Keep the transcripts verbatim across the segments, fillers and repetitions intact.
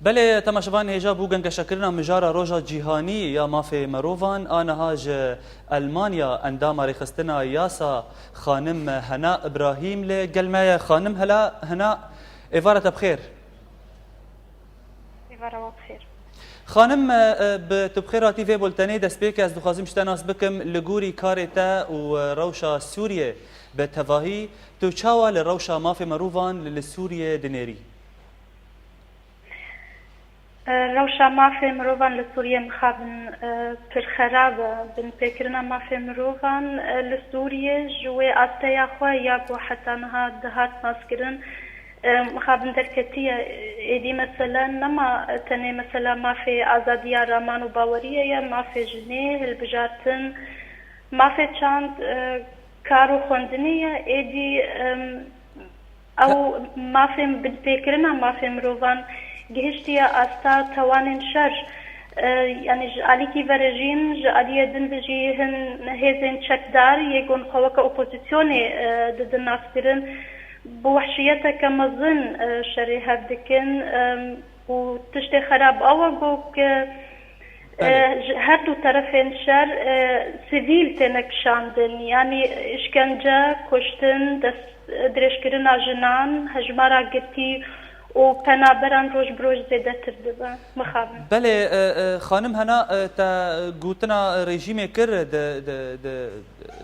Belê, temaşevan hêja bû gengeşekirina mijara Roja Cîhanî ya Mafê Merovan, a niha ji Elmanya endama rêxistina yasa xanim Hena Îbrahîm li gel me ye. Xanim Hela, Hena, êvara te bi xêr. Êvara we bi xêr. Xanim, e, e, bi tu bi xêr hatî vê bultenê. Destpêkê ez dixwazim ji te nas bikim, li gorî karê te û, e, rewşa Sûriyê bi tevahî, tu çawa li rewşa mafê mirovan li, li Sûriyê dinêrî? Rewşa mafê mirovan li Sûriyê mixabin, e, pir xerab e. Binpêkirina mafê mirovan, e, li Sûriyê ji wê asteya xwe ya ku heta niha dihat naskirin, e, mixabin derketiye. Êdî mesele nema tenê mesela mafê azadiya raman û baweriyê ye, mafê jinê, hilbijartin, mafê çand, e, kar û xwendinê ye. Êdî, em, ew mafên binpêkirina mafê mirovan gihiştiye asta tawanên şer. E, yanî ji alîkî ve rejîm, ji aliyê din ve jî hin hêzên çekdar yê ku xwe weke opozisyonê, e, didin naskirin, bi wehşiyeteke mezin, e, şerê hev dikin, e, û tiştê xerab ew e ku, Belê. e, ji her du terefên şer, e, sivîl têne kişandin, yanî îşkence, kuştin, dest dirêjkirina jinan, hejmara girtî û penaberan roj bi roj zêdetir dibe. Mixabin. Belê, e, e, xanim Hena, e, te gotina rejîmê kir di, di, di,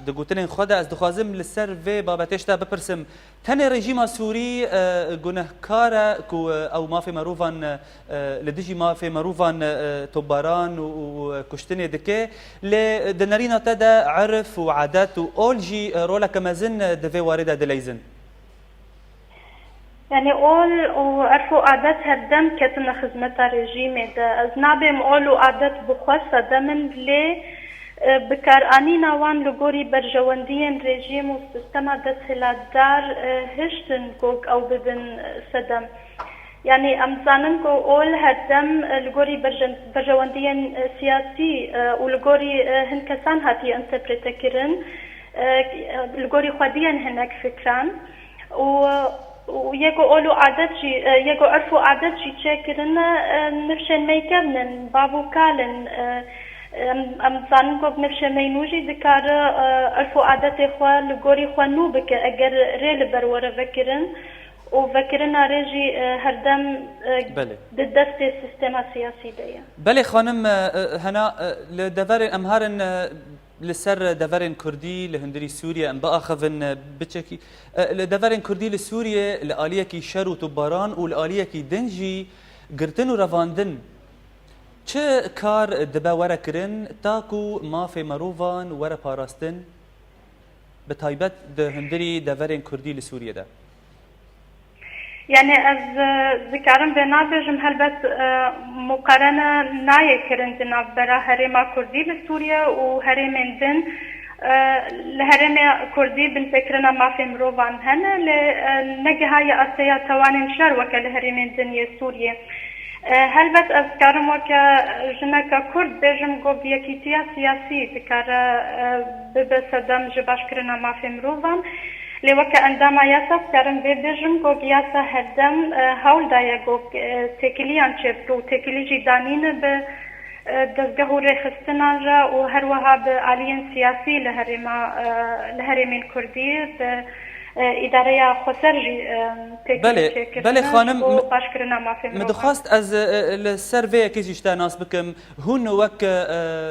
di gotinên xwe de. Ez dixwazim li ser vê babetê ji te bipirsim. Tenê rejîma Sûrî, e, gunehkar e ku, e, ew mafê mirovan, e, li dijî mafê mirovan, e, topbaran û, û, û kuştinê dike. Lê di nerîna te de erf û adet û ol jî, e, roleke mezin, e, di vê warê de dileyzin. Yanî ol û erf û adet her dem ketine xizmeta rejîmê de. Ez nabêm ol û adet bi xwe sedem in, lê, e, bikaranîna wan li gorî berjewendiyên rejîm û sistema desthilatdar, e, hiştin ku ew bibin, e, sedem. Yanî em dizanin ku ol her dem, e, li gorî berje-, berjewendiyên, e, siyasî, e, û li gorî, e, hin kesan hatiye înterpretekirin, e, li gorî xwediyên hinek fikran. û, û yê ku ol û adet jî, e, yê ku erf û adet jî çêkirine, e, nifşên me yê kevn in, bav û kal in, e, em, em dizanin ku nifşê me yê nû jî dikare, e, erf û adetê xwe li gorî xwe nû bike, eger rê li ber were vekirin û vekirina rê jî, e, her dem, e, Belê. di destê sîstema siyasî de ye. Belê xanim, e, e, Hena, e, li deverê em herin, e, Li ser deverên Kurdî li hundirî Sûriyê em biaxivin, e, biçekî, e, li deverên Kurdî li Sûriyê li aliyekî şer û topbaran û li aliyekî din jî girtin û revandin. Çi kar dibe were kirin ta ku mafê mirovan were parastin? Bi taybet di hundirî deverên Kurdî li Sûriyê de. Yanî ez, e, dikarim vê nabêjim, helbet, e, muqarene nayê kirin di navbera herêma Kurdî li Sûriye û herêmên din. E, li herêmê Kurdî binpêkirina mafê mirovan hene, lê, e, negihaye asteya tawanên şer weke li herêmên din yê Sûriyê. E, helbet ez dikarim weke jineke Kurd bêjim ku bi yekîtiya siyasî dikare, e, bibe sedem ji başkirina mafê mirovan. Lê weke endama yasa dikarim vê bêjim ku yasa her dem, e, hewl daye ku, e, têkiliyan çêbike û têkilî jî danîne bi, e, dezgeh û rêxistinan re û her wiha bi aliyên siyasî li herêma, e, li herêmên Kurdî, bi, e, îdareya xweser jî, e, têkilî Belê, çêkirine belê xanim, ji bo mi-, başkirina mafê mirovan. Min dixwest ez, e, e, li ser vê yekê jî ji te nas bikim. Hûn wek, e,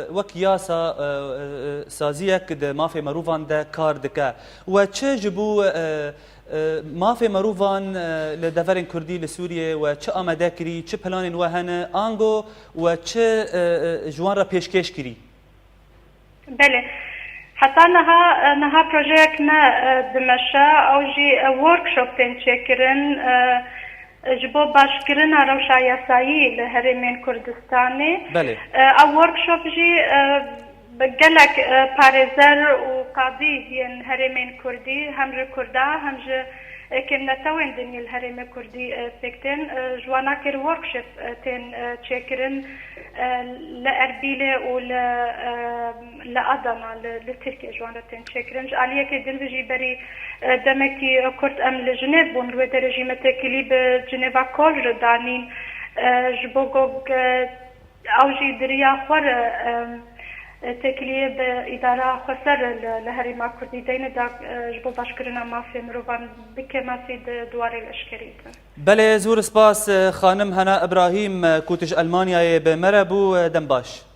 wek yasa, e, e, saziyek di mafê mirovan de kar dike. We çi ji bo, e, e, mafê mirovan, e, li deverên Kurdî li Sûriyê we çi amade kirî, çi planên we hene, ango we çi, e, e, ji wan re pêşkêş kirî? Belê. Heta niha, e, niha projeyek me, e, dimeşe, ew jî, e, workshop tên çêkirin, e, ji bo başkirina rewşa yasayî li herêmên Kurdistanê. Belê. E, ew workshop jî, e, bi gelek, e, parêzer û qadî yên herêmên Kurdî, hem ji Kurda, hem ji, e, kêmnetewên din yê li herêmê Kurdî, e, pêk tên. E, ji wana kir workshop, e, tên, e, çêkirin, e, li Erbîlê û li, e, li Adana, li, li Tirkiyê ji wan re tên çêkirin. Ji aliyekê din ve jî berî, e, demekî kurt em li Jinêv bûn. Li wê derê jî me têkilî bi Geneva Call re danîn. E, ji bo ku, e, ew jî di riya xwe re, e, e, têkiliyê bi îdara xweser li, li herêma Kurdî deyne da, e, ji bo başkirina mafê mirovan bi kêmasî di, di warê leşkerî de. Belê, zûr spas, e, xanim Hena Ibrahîm, e, ku tu ji Elmanyayê bi me re bû, e, dem baş.